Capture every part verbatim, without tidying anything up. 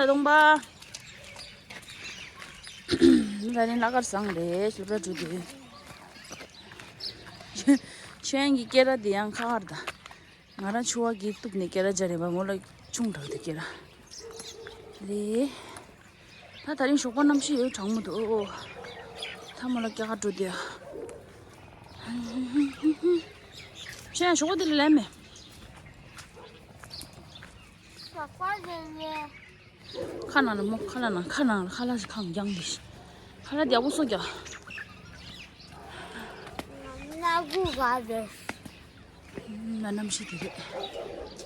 གདོང་པ། ད་ནི་ལྷག་དཀར་བཟང་རེད། སློབ་གྲྭ་འགྲོ་དུས། ཆོས་དབྱངས་ཀྱི་སྐེ་རགས་འདི་ཡང་ཁ་ཁར་ད། ང་རང་ཆུ་བ་གིས་གཏུབ་ནས་སྐེ་རགས་སྦྱར་ཡིན་པ། མོ་ལ་ཆུང་དྲགས་ཏེ་སྐེ་རགས་རེད། ད་དེ་རིང་ཞོགས་པ་གནམ་གཤིས་ཡོད་གྲང་མོ་འདུག་ད་མོ་ལ་སྐེ་ཁར་འགྲོ་དུས། ཆོས་དབྱངས་ཞོགས་པ་འདི་ལ་ལན་མེད། ཁ་ནང་ལ་མོ། ཁ་ལ་ནང་། ཁ་ནང་ལ། ཁ་ལག་ཞིག་ཁ་འགྱངས་ཏེ། ཁ་ལག་དེ་ཡག་པོ་གསོ་རྒྱག་ན་གུ་ག་རེད། ན་གནམ་གཤིས་དེ་རེད།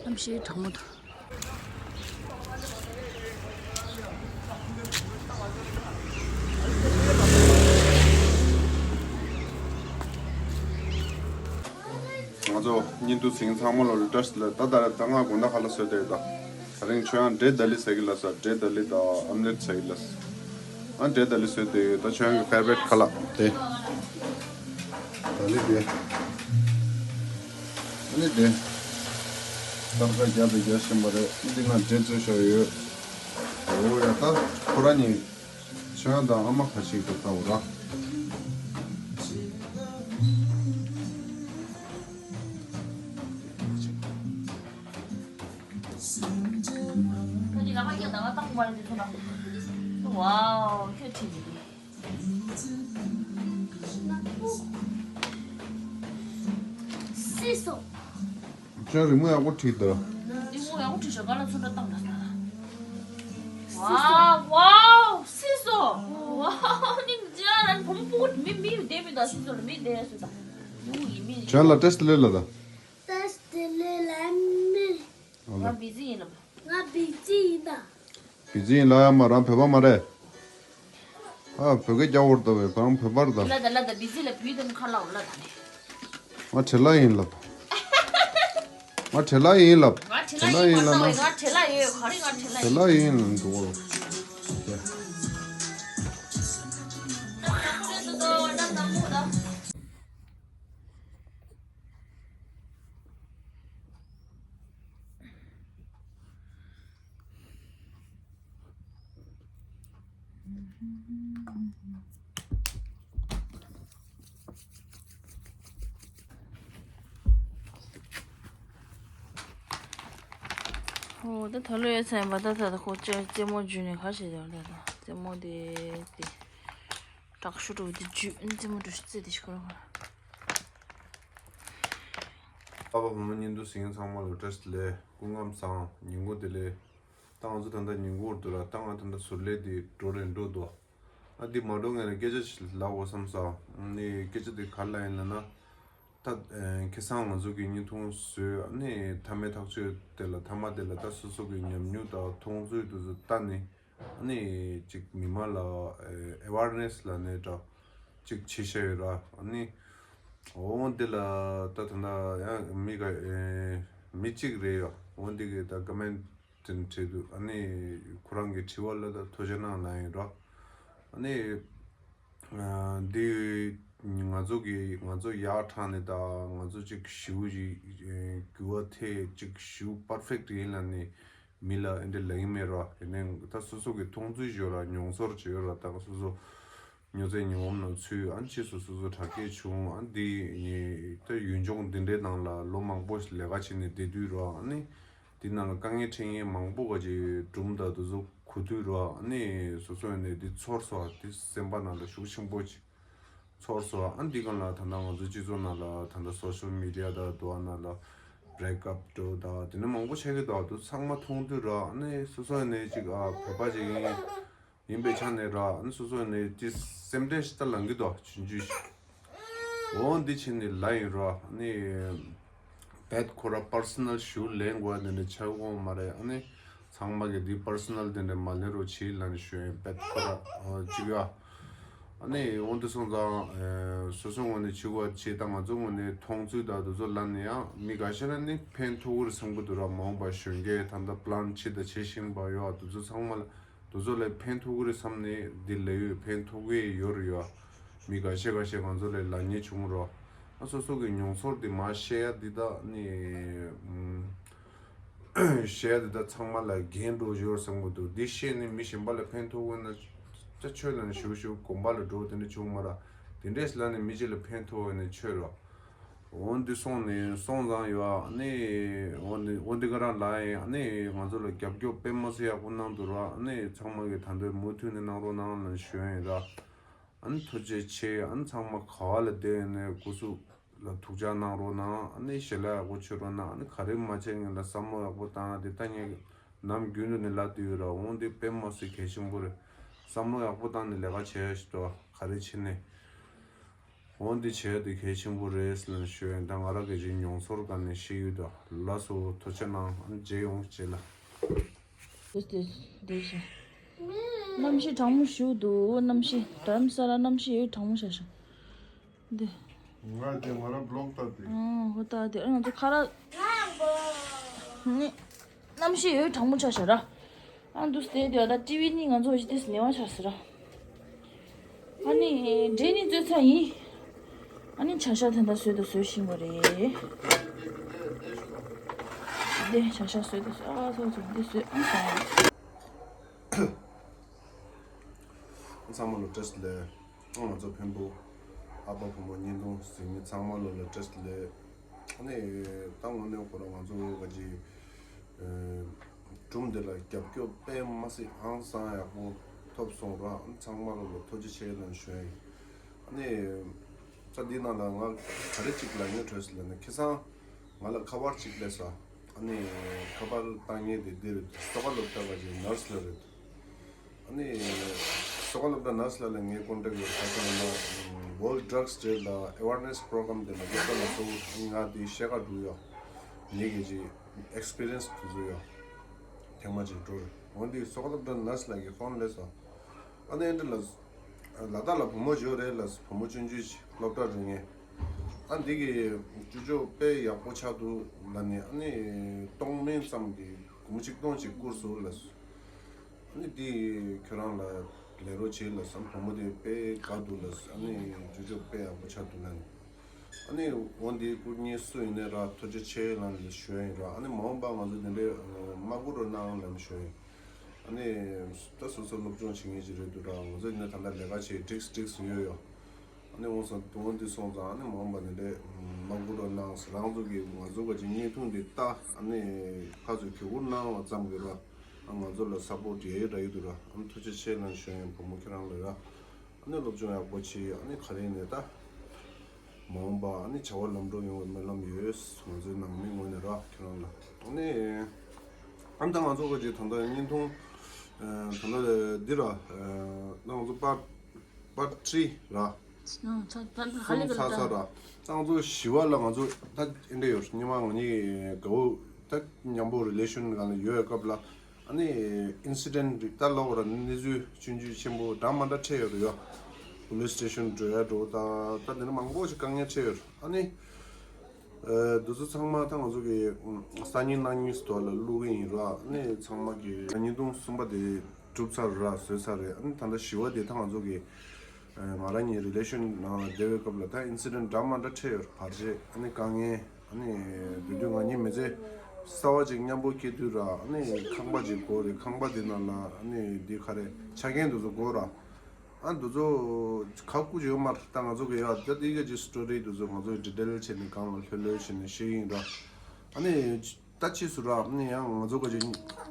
གནམ་གཤིས་གྲང་མོ་འདུག་ང་ཚོ་བརྙན་ཐུང་གཟིགས་མཁན་ཚང་མ་ལ་བཀྲ་ཤིས་བདེ་ལེགས། ད་ད་ད་ང་དགོང་དག་ག་ལ་བཟོས་ཏེ་ཡོད་ད། ད་རིང་ཆོས་དབྱངས་འབྲས་ལྡ་ལི་ཟེར་གི་ལ་ས། འབྲས་ལྡ་ལི་དང་ཨམ་ལེད་ཟེར་གི་ལ་ས། ཨ་འབྲས་ལྡ་ལི་བཟོས་ཏེ་ཡོད་ད། ཆོས་དབྱངས་ཀྱི་ཕེ་ཝ་རེཊ་ཁ་ལག་དེ། ལྡ་ལི་དེ། ཨ་ནི་དེ། སྟར་ཁ་རྒྱབ་པའི་རྒྱ་ཞིམ་པ་རེད། འདི་ང་འབྲས་བཙོས་བཞག་ཡོད། འོ་ཡ། ད་ཁོ་རང་གཉིས། ཆོས་དབྱངས་དང་ཨ་མ་ཁ་ཤས་ཀྱིས་ལྟ་འོ་ར། ཝའོ། ཁྱོད་ཁྲིད་ཀྱི་འདུག་སིད་སོང་། ཁྱོད་རི་མོ་ཡག་པོ་བྲིས་འདུག་རི་མོ་ཡག་པོ་བྲིས་ཤག་ག་ལ་ཚོན་ཁྲ་བཏང་འདུག་ཝའོ། ཝའོ། སིད་སོང་། ཝའོ། ནི་ཅི་ཡང་རང་བུ་མོ་སྤུ་གུ་མི་མི་བསྡད་མི་འདུག་སིད་སོང་ལ་མི་བསྡད་སུ་དང་། ནུ་ཡིན་མི། ཁྱོད་ལ་བཀྲ་ཤིས་བདེ་ལེགས་ལ་ད། བཀྲ་ཤིས་བདེ་ལེགས་ལ་མི། ང་བི་ཛི་ཡིན་ལ། ང་བི་ཛི་ཡིན་ད། བི་ཛི་ཡིན་ལབ་ཡ་མ། རང་བོད་པ་མ་རེད། ཨ། བོད་སྐད་རྒྱག་འོར་ད་བས། ཁོ་རང་བོད་པར་ད། ལ་ད་ལ་ད་བི་ཛི་ལ་བུའི་དམ་ཁ་ལ་འོ་ལ་ད་ནི། ང་བྲེལ་ལ་ཡིན་ལབ། ང་བྲེལ་ལ་ཡིན་ལབ། ང་བྲེལ་ལ་ཡིན་ལབ་ན། ང་བྲེལ་ལ་ཡོད། ག་རེ་ང་བྲེལ་ལ་ཡོད། བྲེལ་ལ་ཡིན་འདུག་གོ། ཨོ་ད་ད་ལོ་ཡོད་ཚན་པ་ད་ད་ད་ཁོ་ཅེ་རྩེད་མོ་འཇུས་ནས་ག་བྱེད་ཡོད་ད་ད་རྩེད་མོ་དེ་དེ་དྲག་ཤོས་འགྲོ་དེ་འཇུས། རྩེད་མོ་འགྲོ་ཤི་རྩེད་དེ་ཤི་ཁོ་རང་། ཨ་ཕ་བུ་མོ་བརྙན་ཐུང་གཟིགས་མཁན་ཚང་མ་ལ་བཀྲ་ཤིས་བདེ་ལེགས། སྐུ་ཁམས་བཟང་། ཉིན་གུང་བདེ་ལེགས། ད་ང་ཚོ་ད་ལྟ་ཉིན་གུང་འདུག་ར། ད་ང་ད་ལྟ་ཟུར་ལས་འདི་འགྲོ་རན་འགྲོ་འདུག་ཨ་འདི་མ་འགྲོ་སྔོན་ལ་སྐད་ཆ་ཞིག་ལབ་དགོས་བསམ་སོང་། ནི་སྐད་ཆ་འདི་ག་རེ་ལབ་ཡིན་ལབ་ན། ད་ཁ་སང་ང་ཚོ་གི་བརྙན་ཐུང་བཟོས། ཨ་ནི་མཐའ་མའི་ཐག་གཅོད་དེ་ལ་མཐའ་མ་དེ་ལ་ད་སོ་སོ་གི་ཉམས་མྱོང་དང་མཐོང་ཚུལ་དེ་ཚོ་ལྟ་ནི། ཨ་ནི་ཅིག་མི་མང་ལ་ཨེ་ཝེར་ནེ་སི་ལབ་ནའི་འདྲ། ཅིག་བྱེད་བཞག་ཡོད་ར། ཨ་ནི་འོ་འདི་ལ་ད་ད་ལྟ་ཡང་མི་ག་ཨེ་མི་གཅིག་རེད་ཡ། འོ་འདི་གི་ད་ཀོ་མེན་ཊི་དེ་འབྲི་འདུག་ཨ་ནི་ཁོ་རང་གི་དྲི་བ་ལ་ད་ཐུགས་རྗེ་གནང་ལབ་ཡིན་ར། ཨ་ནི་ཨ་འདི་ང་ཚོ་གི་ང་ཚོ་ཡག་དྲག་ནས་ད་ང་ཚོ་ཅིག་ཞེ་པོ་ཅིག་འགྱུར་བ་ཐེབས། ཅིག་ཞེ་པོ་པར་ཕེག་ཊི་ཡིན་ལབ་ནས་མི་ལ་ཨེ་འདྲ་ལབ་ཡིན་མེད་ར། ཡིན་ནའི་ད་སོ་སོ་གི་མཐོང་ཚུལ་ཡོད་ར། མྱོང་ཚོར་ཅིག་ཡོད་ར། ད་སོ་སོ་མྱོང་ཚད་མྱོང་བ་ནང་ཚུད། ཨ་ནི་ཕྱིས་སུ་སོ་སོ་དྲག་སྐྱེད་བྱུང་། ཨ་ནི་འདི་ད་ཡུལ་ལྗོངས་འདི་འདྲའི་ནང་ལ་ལོ་མང་པོ་ཞིག་ལས་ཀ་བྱས་ནས་བསྡད་དུས་ར། ཨ་ནི་འདི་ནང་ལ་དཀའ་ངལ་འཕྲད་མཁན་མང་པོ་ག་ཅིག་སྒྲུང་དང་དེ་ཚོ་གོ་དུས་ར། ཨ་ནི་སོ་སོ་ཡིན་ནའི་འདི་ཚོར་སོང་། འདི་སེམས་པ་ནང་ལ་ཤུགས་ཆེན་པོ་ཅིག་ཚོར་སོང་། ཨ་འདི་སྒང་ལ་ད་ལྟ་ང་ཚོ་སྤྱི་ཚོགས་ནང་ལ་ད་ལྟ་སོ་ཤལ་མི་ཌི་ཡ་དང་དུ་བ་ནང་ལ་བྷེ་རེག་ཨབ་འགྲོ་དང་དེ་ནས་མང་པོ་ཆགས་ཀྱི་འདུག་དུ་ཚང་མ་མཐོང་དུས་ར། ཨ་ནི་སོ་སོ་ཡིན་ནའི་ཅིག་ཨ་བོད་པ་ཅིག་ཡིན་ཡིན་པའི་ཆ་ནས་ར། ཨ་ནི་སོ་སོ་ཡིན་ནའི་ཅིག་སེམས་ཁྲལ་ཞིག་ད་ལངས་ཀྱི་འདུག་ཆུང་ཆུང་ཞིག་འོ་འདི་ཕྱིན་ནས་ལབ་ཡིན་ར། ཨ་ནི་བེད་ཁོ་ར་པར་སོ་ནལ་ཞུ་ལེན་དགོས་དེ་འདྲ་ཆགས་ཡོད་མ་རེད། ཨ་ནི་ཚང་མ་གི་འདི་པར་སོ་ནལ་དེ་འདྲ་མ་ལེན་རོགས་བྱེད་ལབ་ནས་ཞུ་ཡིན། བེད་ཁོ་ར་ཨ་ཅིག་ཡ། ཨ་ནི་འོ་འདི་སོང་ཙང་ཨེ་སོ་སོའི་ངོས་ནས་བྱེད་དགོས་བྱེད། ད་ང་ཚོའི་ངོས་ནས་མཐོང་ཚུལ་དང་དེ་ཚོ་ལབ་ནས་ཡང་མི་འགའ་ཤས་ལ་ནི་ཕན་ཐོགས་ཀྱི་རེད་བསམ་གྱི་འདུག་ར། མ་འོངས་པ་གཞོན་སྐྱེས་ད་ལྟ་པི་ལན་བྱེད་དང་བྱེད་བཞིན་པ་ཡོད། དེ་ཚོ་ཚང་མ་ལ་དེ་ཚོ་ལ་ཕན་ཐོགས་ཀྱི་རེད་བསམ་ནས་འདི་ལབ་ཡོད། ཕན་ཐོགས་ཀྱི་ཡོད་རེད་ཡ། མི་འགའ་ཤས་འགའ་ཤས་ང་ཚོ་ལ་ལབ་མཁན་བྱུང་རོགས། ཨ་སོ་སོ་གི་མྱོང་ཚོར་འདི་མར་བཤད་ཡ་འདི་ད་ནི་ཨུམ་ གཞས་དེ་དག་ཚང་མ་ལ་རྒན་འགྲོ་ཞོར་བསམ་གི་འདུག་འདི་ཤེས་ནས་མི་གཞན་པ་ལ་ཕན་ཐོགས་དགོས་ན། ད་ཆོས་ལ་ནི་ཞུ་ཞུ་དགོན་པ་ལ་འགྲོ་དེ་འདྲ་བྱུང་མ་ར། དེ་འདྲས་ལ་ནི་མི་གཅིག་ལ་ཕན་ཐོགས་ནས་ཆོས་ར། འོ་འདི་སོང་ནས་སོང་ཙང་ཡོད་ཨ་ནི། འོ་འདི་འོ་འདི་ག་རང་ལ་ཡིན་ཨ་ནི། ང་ཚོ་ལ་རྒྱབ་སྐྱོར་དཔེ་མ་སྲིད་ཡག་པོ་གནང་འདུག་ར། ཨ་ནི་ཚང་མ་གི་ད་འདོད་མུ་མཐུད་ནས་གནང་རོགས་གནང་ལ་ཞུ་ཡིན་ར། ཨ་ནི་ཐུགས་རྗེ་ཆེ། ཨ་ནི་ཚང་མ་ག་བ་ལ་བསྡད་ཡོད་ནས་སྐུ་གཟུགས་ལ་ཐུགས་ཅག་གནང་རོགས་གནང་། ཨ་ནི་ཞལ་ལག་ཡག་པོ་མཆོད་རོགས་གནང་། ཨ་ནི་ག་རེ་མ་བྱས་ངན་ལ་བསམ་བློ་ཡག་པོ་བཏང་། དེ་ལྟ་ངས་ནམ་རྒྱུན་དུ་ནས་ལབ་བསྡད་ཡོད་ར། འོ་འདི་དཔེ་མ་སྲིད་གལ་ཆེན་པོ་རེད། བསམ་བློ་ཡག་པོ་བཏང་ནས་ལས་ཀ་བྱས་ཤིག་ཏོ་ག་རེ་བྱས་ནས། འོ་འདི་བྱས་དེ་གལ་ཆེན་པོ་རེད་ལབ་ཞུ་ཡིན། ད་ང་རང་གི་ཅིག་མྱོང་ཚོར་སྒང་ནས་བཤད་ཡོད་ད། ལགས་སོ། ཐུགས་རྗེ་གནང་། ཨ་ནི་མཇལ་ཡོང་རྗེས་ལ། དེ་དེ་དེ་བཞིན། གནམ་གཤིས་གྲང་མོ་ཞིག་འདུག་གནམ་གཤིས་དྷ་རམ་ས་ལ་གནམ་གཤིས་ཡོད་གྲང་མོ་ཤ་ཤ། འདི། ང་དེ་ང་རང་བི་ལོག་ལྟ་དེ། ཨང་། ཧོ་ལྟ་དེ། ཨ་ང་ཚོ་ཁ་ར། ནི། གནམ་གཤིས་ཡོད་གྲང་མོ་ཆགས་ཤག་ར། ཨ་འདུག་སྟེ་དེ་བ་ད་ཊི་ཝི་ནི་ང་ཚོ་ཞིག་ཏེས་ནེ་བ་ཆགས་སི་ར། ཨ་ནི་འདྲེ་ནི་རྩོད་ཚ་ཡིན། ཨ་ནི་བྱ་ཤ་དེ་འདྲ་བཟོས་དང་བཟོས་བཞིན་པ་རེད། དེ་བྱ་ཤ་བཟོས་དང་བཟོས། ཨ་ཚོ་ཚོ་འདི་བཟོས། ཨ་ཚོ། ཚང་མ་ལ་བཀྲ་ཤིས་བདེ་ལེགས། ང་ཚོ་ཕན་པོ་ཨ་ཕ་བུ་མོ་བརྙན་ཐུང་གཟིགས་མི་ཚང་མ་ལ་ལ་བཀྲ་ཤིས་བདེ་ལེགས། ཨ་ནི་ད་དངོས་གནས་ཁོ་རང་ང་ཚོ་ག་ཅི་སྒྲུང་འདི་ལ་རྒྱབ་སྐྱོར་དཔེ་མ་སྲིད་ཧང་སང་ཡག་པོ་ཐོབ་སོང་ར། ཨ་ནི་ཚང་མ་ལ་ལ་ཐུགས་རྗེ་ཆེ་ལབ་ཞུ་ཡ་ཡིན། ཨ་ནི་ད་འདི་ནང་ལ་ང་ག་རེ་གཅིག་ལབ་ཉན་བྲོས་སི་ལབ་ན། ཁ་སང་ང་ལ་ཁ་པར་གཅིག་སླེབས་སོང་། ཨ་ནི་ཁ་པར་བཏང་མཁན་དེ་འདི་རེད། སོ་ཁ་སློབ་གྲྭ་ག་ཅིག་ནར་སི་ལ་རེད། ཨ་ནི་སོ་ཁ་སློབ་གྲྭ་ནར་སི་ལ་ལ་ངའི་ཀོན་ཊེག་ཡོད། ཁ་སང་ལ་World Drugs Day ལ་ཨེ་ཝེར་ནེ་སི་པོ་རོ་གྷ་རམ་དེ་ལ་ལོ་ལྟར་ལ་སོ་ང་དེ་ཤེས་ཀ་འགྲོ་ཡོད། ངེད་ཀྱི་ཅིག་ཨེག་སི་པི་རི་ཡན་སི་དེ་ཚོ་ཡོད། ཐེངས་མ་གཅིག་འགྲོ་རེད། འོན་ཏེ་སོ་ཁ་སློབ་གྲྭ་ནར་སི་ལ་གི་ཧྥོན་སླེབས་སོང་། ཨ་ནི་ཨེ་འདྲ་ལ། ལ་དྭགས་ལ་བུ་མོ་ཅིག་ཡོད་རེད་ལ། བུ་མོ་ཆུང་ཆུང་ཅིག་སློབ་གྲྭ་རུ་ངེས། ཨ་འདི་གི་ཅོ་ཅོ་དཔེ་ཡག་པོ་ཆགས་འདུག་ལབ་ནས། ཨ་ནི་སྟོང་མིན་ཙམ་གྱི་སྒོར་མོ་ཆིག་སྟོང་ཅིག་བསྐུར་སོང་ལ། ཨ་ནི་འདི་ཁྱོད་རང་ལ་ལེན་རོགས་བྱེད་ལ་བསམ། བུ་མོ་དེ་དཔེ་དགའ་འདུག་ལ། ཨ་ནི་ཅོ་ཅོ་དཔེ་ཡག་པོ་ཆགས་འདུག་ལབ་ནས། ཨ་ནི་འོ་འདི་བསྐུར་མཁན་སུ་ཡིན་ནའི་ར་ཐུགས་རྗེ་ཆེ་ལབ་ནས་ཞུ་ཡ་ཡིན་ར། ཨ་ནི་མ་འོངས་པ་ང་ཚོ་འདི་འདྲའི་མ་བསྐུར་རོགས་གནང་ལབ་ནས་ཞུ་ཡ་ཡིན། ཨ་ནི་ད་སོ་སོ་སློབ་སྦྱོང་བྱེད་མཁན་ཅིག་རེད་འདུག་ར། ང་ཚོ་ཡིན་ན་ད་ལྟ་ལས་ཀ་བྱེད་འགྲིགས་འགྲིགས་ཡོད་ཡོད། ཨ་ནི་འོང་སོང་དུང་འདི་སོང་ཙང་། ཨ་ནི་མ་འོངས་པ་འདི་འདྲའི་མ་བསྐུར་རོགས་གནང་། རང་ཚོ་གི་ང་ཚོ་ག་ཅིག་བརྙན་ཐུང་འདི་ལྟ། ཨ་ནི་ཕར་ཚུར་གུས་བཀུར་གནང་བ་ཙམ་གྱིས་ར། ཨ་ང་ཚོ་ལ་སབ་པོར་ཊི་ཡེ་ར་ཡོད་འདུག་ར། ཨ་ནི་ཐུགས་རྗེ་ཆེ་ལབ་ཞུ་ཡ་ཡིན། བུ་མོ་ཁྱེད་རང་ལ་ར། ཨ་ནི་སློབ་སྦྱོང་ཡག་པོ་བྱེད། ཨ་ནི་ག་རེ་ནས་ད་མ་འོངས་པ་ཨ་ནི་བྱ་བ་ལམ་འགྲོ་ཡོང་བའི་སྨོན་ལམ་ཡོད། ང་ཚོའི་ནང་མི་ངོས་ནས་ར་ཁྱེད་རང་ལ། ཨ་ནི་ཨ་ནི་ད་ང་ཚོ་ག་ཅིག་ད་ལྟ་བརྙན་ཐུང་ཨ་ད་ལྟ་འདི་ར། ཨ་ད་ང་ཚོ་པར་པར་ཊི་ཐི་རི་ར། ཨང་ཚ་ཚ་ཧ་ལས་ཀ་ཚ་ཚ་ར། ད་ང་ཚོ་བཞི་པ་ལ་ང་ཚོ་ད་ཨེ་འདྲ་ཡོད། སྔོན་མ་ང་གཉིས་དགའ་བོ་ད་མཉམ་པོ་རི་ལེ་ཤན་སྒང་ལ་ཡོད་པའི་སྐབས་ལ། ཨ་ནི་ཨིན་སི་ཌེན་ཊི་ད་ལབ་དགོས་ར། གནས་ཚུལ་ཆུང་ཆུང་ཆེན་པོ་འདྲ་མ་འདྲ་འཕྲད་ཡོད་རེད་ཡ། པུ་ལིས་སི་ཊེ་ཤན་འགྲོ་ཡ་འགྲོ། ད་ད་དེ་འདྲ་མང་པོ་ཞིག་དཀའ་ངལ་འཕྲད་ཡོད་རེད། ཨ་ནི་ཨ་འདི་ཚོ་ཚང་མ་ད་ང་ཚོ་གི་ཨ་སང་ཉིན་གནངས་ཉིན་སྟོད་ལ་བླུག་གི་ཡིན་ར། ཨ་ནི་ཚང་མ་གི་བརྙན་ཐུང་གསུམ་པ་དེ་གྲུབ་ཚར་ར། བཟོས་ཚར་རེད། ཨ་ནི་ད་ལྟ་བཞི་པ་དེ་ད་ང་ཚོ་གི་ཨ་ང་རང་གཉིས་རི་ལེ་ཤན་ནང་ལ་བསྡད་པའི་སྐབས་ལ་ད་ཨིན་སི་ཌེན་ཊི་འདྲ་མ་འདྲ་འཕྲད་ཡོད་རེད། བར་ཆད། ཨ་ནི་དཀའ་ངལ། ཨ་ནི་དེ་དུས་ང་གཉིས་མི་ཚེ་གསར་པ་ཅིག་མཉམ་པོ་སྐྱེལ་དུས་ར། ཨ་ནི་ཁང་པ་ཅིག་དགོས་རེད། ཁང་པ་དེ་ནང་ལ་ཨ་ནི་འདི་ག་རེ་ཆ་རྐྱེན་དེ་ཚོ་དགོས་ར། ཨ་འདི་ཚོ་ག་སྐུ་ཅིག་ཡོད་མ་རེད། ད་ང་ཚོ་གི་ཡ་ད་འདི་ག་ཅིག་སི་ཊོ་རི་དེ་ཚོ་ང་ཚོ་ཌི་ཊེལ་བྱས་ནས་སྒང་ལ་ལྷོད་ལྷོད་བྱས་ནས་བཤད་ཡིན་ར། ཨ་ནི་ད་ཕྱིས་སུ་ར། ཨ་ནི་ཡང་ང་ཚོ་ག་ཅིག་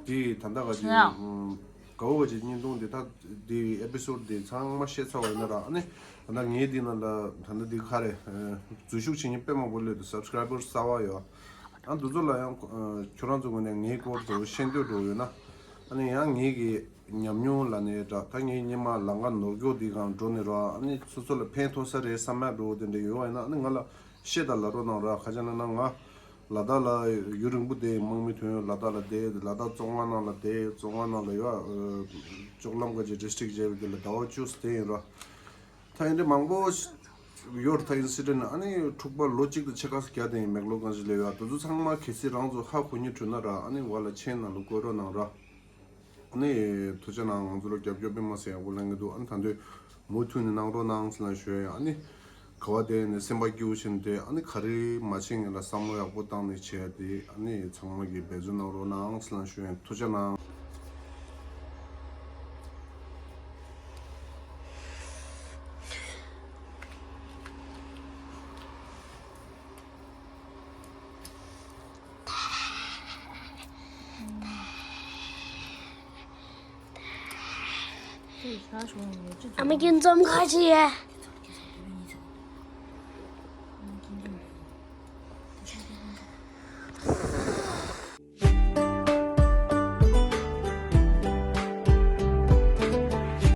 འདི་ད་ལྟ་ག་ཅིག་ཡང་། དགའ་བོ་ག་ཅིག་བརྙན་ཐུང་འདི་ད་འདི་ཨེ་པི་སོ་ཌི་འདི་ཚང་མ་བཤད་ཚར་བ་ཡིན་ན་ར། ཨ་ནི་ད་ལྟ་ངའི་འདི་ནང་ལ་ད་ལྟ་འདི་ག་རེ་འཛུལ་ཞུགས་བྱེད་མཁན་དཔེ་མང་པོ་སླེབས་འདུག་སབ་སི་ཀ་རའི་བར་གསར་པ་ཡོད། ཨ་འདི་ཚོ་ལ་ཡང་ཁྱོད་རང་ཚོ་ངོས་ནས་ངའི་སྐོར་དུ་ཤེས་འདོད་འགྲོ་ཡོད་ན། ཨ་ནི་ཡང་ངེད་ཀྱི་ཉམས་མྱོང་ལ་ནས་འདྲ། ད་ངས་སྔོན་མ་ལམ་ཁ་ནོར་སྐྱོག་འདི་སྒང་འགྲོ་ནས་ར། ཨ་ནི་སོ་སོ་ལ་ཕན་ཐོགས་ས་རེད་བསམ་ཡག་འགྲོ་དེ་འདྲ་ཡོད་པ་ཡིན་ན། ཨ་ནི་ང་ལ་བཤད་དང་ལབ་རོགས་གནང་ར། ཁ་ཆ་ན་ན་ང་ལ་དྭགས་ལ་ཡུན་རིང་པོ་བསྡད་ཡིན། དམག་མི་ཐོན་ཡོད། ལ་དྭགས་ལ་བསྡད། ལ་དྭགས་བཙོན་ཁང་ནང་ལ་བསྡད། བཙོན་ཁང་ནང་ལ་ཡོད། ཨ་ལྕོག་ལམ་ག་ཅིག་རི་སི་ཊིག་བྱས་པའི་དེ་ལ་ཟླ་བ་བཅུ་བསྡད་ཡིན་ར། ད་ཡིན་འདྲ་མང་པོ་ཡོད་རེད། ད་ཨིན་སི་ཌེན་ཊི་ཨ་ནི་འཁྲུག་པ་ལོ་གཅིག་དང་ཕྱེད་ཀ་ཙམ་བརྒྱབ་བསྡད་ཡིན། མེག་ལོ་གང་ཞིག་ལས་ཡོད། དེ་ཚོ་ཚང་མ་གལ་སྲིད་རང་ཚོ་ཧ་གོ་སྙིང་བྲོ་ན་ར། ཨ་ནི་བ་ལ་མཆན་ནང་ལ་བཀོད་རོགས་གནང་ར། ཨ་ནི་ཐུགས་རྗེ་གནང་། ང་ཚོ་ལ་རྒྱབ་སྐྱོར་དཔེ་མ་སྲིད་ཡག་པོ་གནང་གི་འདུག་ཨ་ནི་ད་དུང་མུ་མཐུད་ནས་གནང་རོགས་གནང་ཟེར་ལ་ཞུ་ཡ་ཡིན། ཨ་ནི་ གོ་བ་དེ་ནི་སེམས་པ་སྐྱིད་པོ་བྱས་ནས་དེ་ཨ་ནི་ག་རེ་མ་བྱེད་ངེས་ལ་བསམ་བློ་ཡག་པོ་བཏང་ནས་བྱས་ཏེ་ཨ་ནི་ཚང་མ་གིས་འབད་བརྩོན་གནང་རོགས་གནང་ཟེར་ལབ་ཞུ་ཡིན། ཐུགས་རྗེ་གནང་། ཨ་མ་ཁྱེད་འཛོམས་ཁ་ཅིག་ཡ།